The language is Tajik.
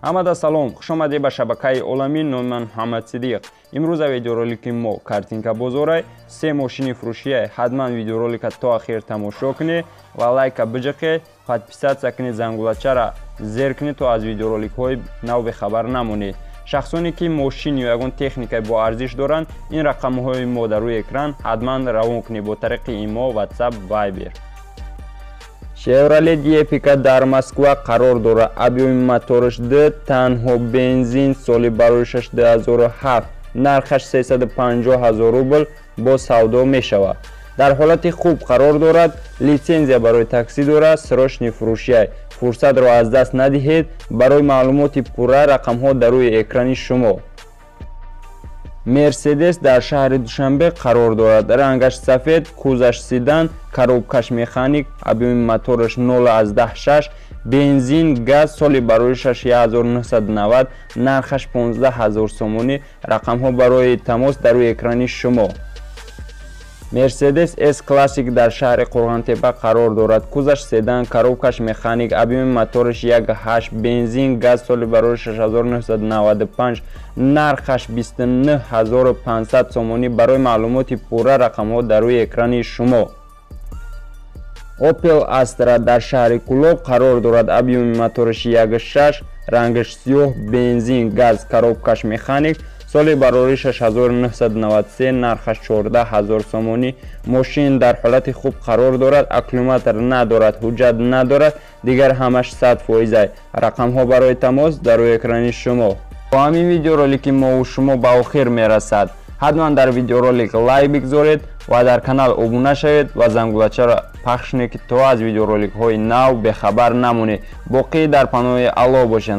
Ҳамада салом, хушомадед ба шабакаи Оламӣ. Номи ман Муҳаммад Сидиқ. Имрӯза видеоролики мо картинка бозорай, се мошини фурӯшияй. Ҳатман видеоролика то ахир тамошо кунед ва лайка биҷиқед, подписаться кунед, зангулачара зер кунед, то аз видеороликҳои нав бехабар намонед. Шахсоне ки мошин ё ягон техникаи боарзиш доранд, ин рақамҳои мо дар рӯи экран, ҳатман равон кунед бо тариқи имо, WhatsApp, Viber. Шевролет Епика дар Москва қарор дорад. Объёми мотораш 2, танҳо бензин, соли бароришаш 2007, нархаш 350 ҳазор рубл, бо савдо мешавад. Дар ҳолати хуб қарор дорад, литсензия барои таксӣ дорад, срочный фурӯшияй. Фурсатро аз даст надиҳед. Барои маълумоти пурра рақамҳо дар рӯи экрани шумо. Мерседес дар шаҳри Душанбе қарор дорад. Рангаш сафед, кузаш седан, коробкаш механик, объёми мотораш 0,6, бензин, газ, соли бароришаш 1990, нархаш 15 ҳазор сомонӣ. Рақамҳо барои тамос дар рӯи экрани шумо. Мерседес С Классик дар шаҳри Қурғонтепа қарор дорад. Кузаш седан, коробкаш механик, объёми мотораш 1,8, бензин, газ, соли бароришаш 1995, нархаш 29 500 сомонӣ. Барои маълумоти пурра рақамҳо дар рӯи экрани шумо. Opel Astra дар шаҳри Кӯлоб қарор дорад. Объёми мотораш 1,6, рангаш сиёҳ, бензин, газ, коробкаш механик, соли бароришаш 1993, нархаш 14 ҳазор сомонӣ. Мошин дар ҳолати хуб қарор дорад, аккумулятор надорад, ҳуҷҷат надорад, дигар ҳамаш 100 фоизай. Рақамҳо барои тамос дар рӯи экрани шумо. Бо ҳамин видеоролики мову шумо ба охир мерасад. Ҳатман дар видеоролик лайк бигзоред ва дар канал обуна шавед ва зангулачаро пахш кунед, ки то аз видеороликҳои нав бехабар намонед. Боқӣ дар паноҳи Аллоҳ бошед.